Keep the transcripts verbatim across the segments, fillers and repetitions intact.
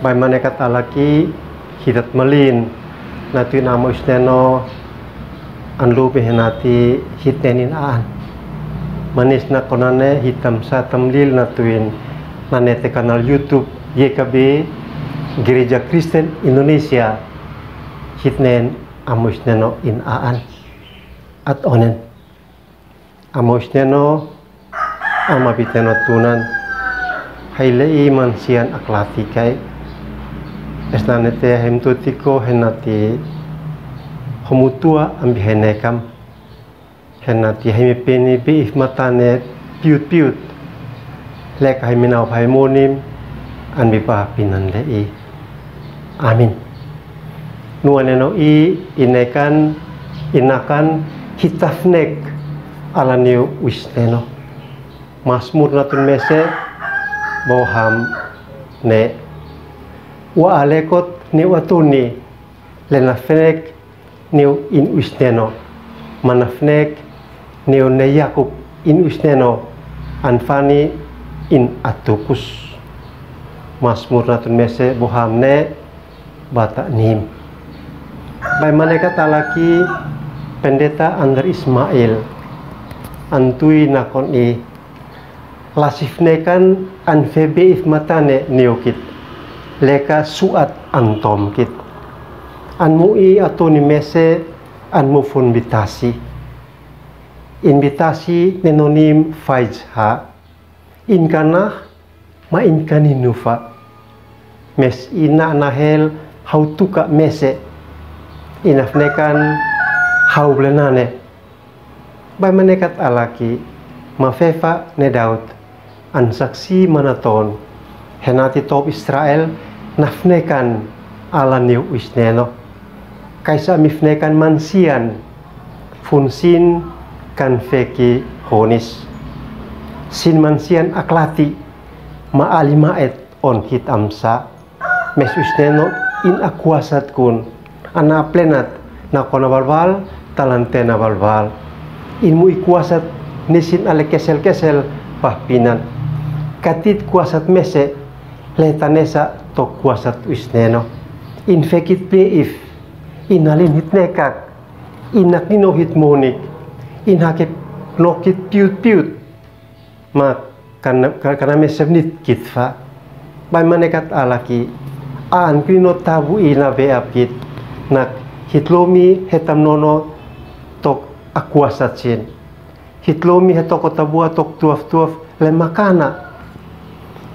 Bai manekat alaki hitat malin na tuin amo isneno an lubi henati hitnen in aan. Manis na konane hitam sa tamlil na tuin nane te kanal YouTube Y K B Gereja Kristen Indonesia hitnen amo isneno in aan. At onen. Amo isneno, ama biteno tunan. Haile i mansian aklati kai. Esnane te hem tutiko henati homutua ambi henekam. Henati hemi peni bi if matane piut piut. Leka hemi nau pai monim an bi pa pinan le i. Amin. Nuaneno i inekan inakan hitafnek ala niu wisneno. Masmur natun mese boham ne. Wa alekot niu atuni le nafnek niu in wisneno. Manafnek niu ne Yakub in wisneno. Anfani in atukus. Masmur natun mese boham ne bata nim. Bai manekat alaki Pendeta Andri Ismail. Antui nakon i lasifnekan an febe if matane niukit. Leka suat antom kit. An mu i atuni mese an mu fun bitasi. In bitasi nenonim faiz ha. In kana ma in kani nufa. Mes ina nahel hau tuka mese. Inafnekan hau blenane. Bai manekat alaki ma fefa ne Daud. An saksi manaton. Henati top Israel nafnekan ala niu wisneno. Kaisa mifnekan mansian. Funsin kan feki honis. Sin mansian aklati ma alima et on hit amsa. Mes wisneno in akuasat kun. Ana plenat na kona balbal talante na balbal. In mu i kuasat nisin ale kesel kesel pahpinan. Katit kuasat mese le tanesa to kuasat wisneno. In fekit pe if. In alin hit nekak. Inak nino hit monik. In hake nokit piut piut. Ma kana, kana mesem nit kit fa. Bai manekat alaki. An kino tabu ina be ap kit. Nak hit lomi hetam nono tok akuasat sin. Hit lomi hetoko tabua tok tuaf tuaf le makana.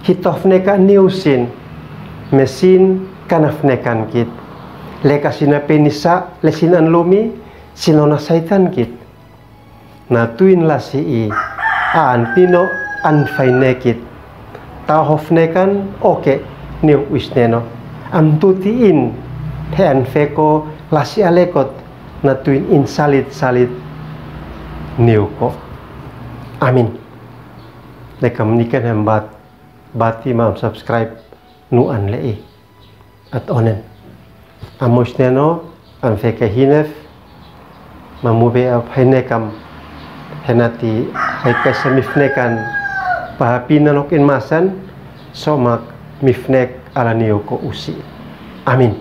Hit tofneka niusin. Mesin kana fnekan kit. Leka sina penisa le sin an lomi sino na saitan kit. Na tuin lasi i an tino an fainekit. Tau hofnekan oke niu wisneno. Am tuti in he an feko lasi alekot na tuin in salit salit niu ko. Amin. Lekam niken hembat bati mam subscribe nu an le i. At onen. Amo isneno, am feke hinef, ma mu be ap hainekam, henati haikasa mifnekan, pahapinan ok in masan, somak mifnek ala niu ko usi. Amin.